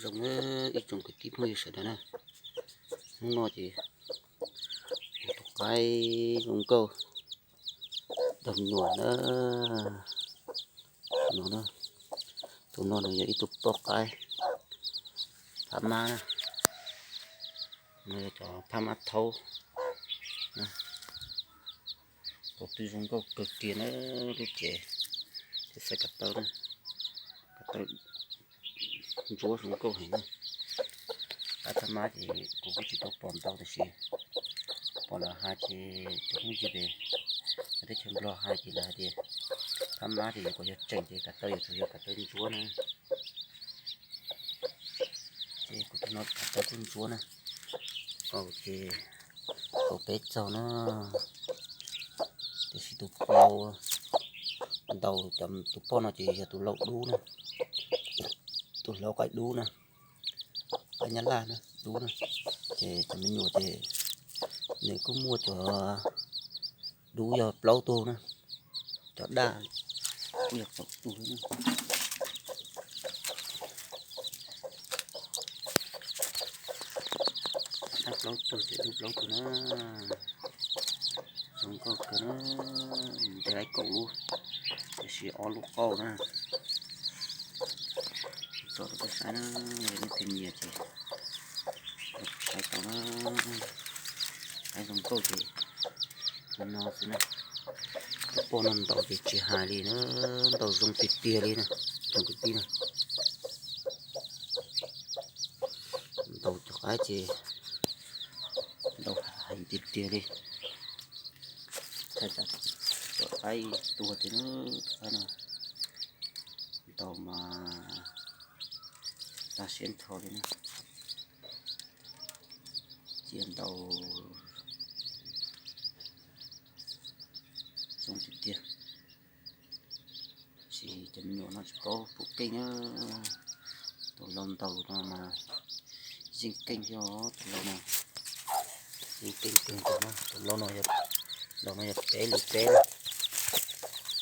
Zoo na, ib tsoom kwv tij phooj ywg sawv daws na, hnub no ces ua tus qaib zoo nkauj daug me nyuam na. No, tus no nws yog ib tug poj qaib phab mab na, nws yog cov phab mab thaub na. Tus twb zoo nkauj kawg kiag na, lub cev, cev xaiv ko taw na, ko taw ntsuab zoo nkauj heev na. Qaib phab mab ces kuv kuj tsis tau pom ntau tiam sis pom lawv hais ces cov phooj ywg pem teb chaws Nplog hais ces lawv hais tias phab mab ces yuav kom yog tseem ces ko taw yuav tsum yog ko taw ntsuab na. Ces kuv tus no ko taw kuj ntsuab na, kaus ces kaus peb txaug na. Tiam sis tus plaub ntaus cov tus poj no ces yog tus laus dub na, tus laus qaib dub na, qaib nyab laj na, dub na. Ces cov me nyuam ces nws kuj muaj cov dub yog plaub tug na, cov daj kuj yog plaub tug na. Daj plaub tug ces dub plaub tug na. Zoo nkauj kawg na, ntes laib kaum lub, tiam sis ob lub qauj na. Tsom rau peb saib na, yog leej twg nyiam ces saib tau na. Qaib zoo nkauj ces tus no xwb na. Tus poj no ntaus ces tsis hais li na, ntaus zoo tiag tiag li na, tsoom kwv tij na. Ntaus cov qaib ces ntaus heev tiag tiag li. Thaij cov qaib tuag tiag na, tus qaib no ntaus mas tag siab nrho li na. Cia ntaus zoo tiag tiag. Tab sis cov me nyuam no tsis paub puas keej na. Tus laus ntaus no mas yeej keej thiab os, tus laus no yeej keej kawg nkaus na. Tus laus no, laus no yog peb lus peb na.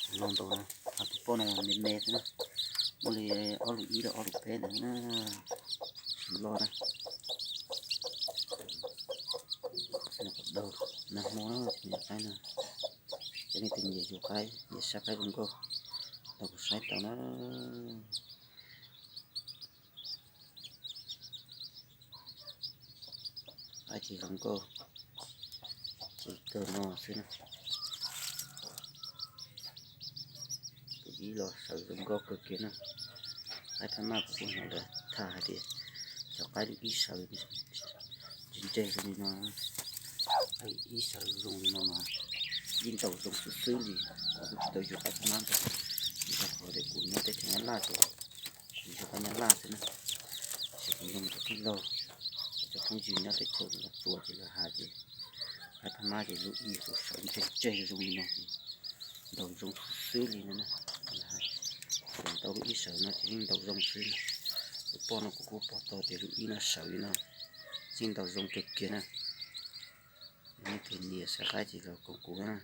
Tus laus ntaus no, ho tus poj no me me xwb na, muaj li ob lus ib rau ob lus peb ntawd na, tsis loj na. Daug nag hmo na, cov me nyuam qaib no, cov leej twg nyiam yuav qaib, nyiam saib qaib zoo nkauj los kuj saib tau na. Qaib ces zoo nkauj, ces kawg no xwb na. Tus ib los sawv zoo nkauj kawg kiag na. Qaib phab maj kuv kuj hnov lawv tham hais tias cov qaib lub ib sawv ntse ntse zoo li no, qaib ib sawv zoo li no mas yeej ntaus zoo xwb xwb li. Kuv kuj tsis tau yuav qaib phab maj ntau, rau qhov tias kuv nyob teb chaws Nyab Laj ces kuv yuav qaib Nyab Laj xwb na. Tab sis kuv nug cov tij laug, cov phooj ywg nyob teb chaws Los Tsuas ces lawv hais tias qaib phab maj ces lub ib sawv ntse ntse zoo li no, ntaus zoo xwb xwb li no na. Lawv hais, tau lub ib sawv no ces yeej ntaus zoo xwb. Tus poj no kuv kuj pom tau tias lub ib no sawv li no, yeej ntaus zoo kawg kiag na. Yog leej twg nyiam saib qaib ces los koom kuv na.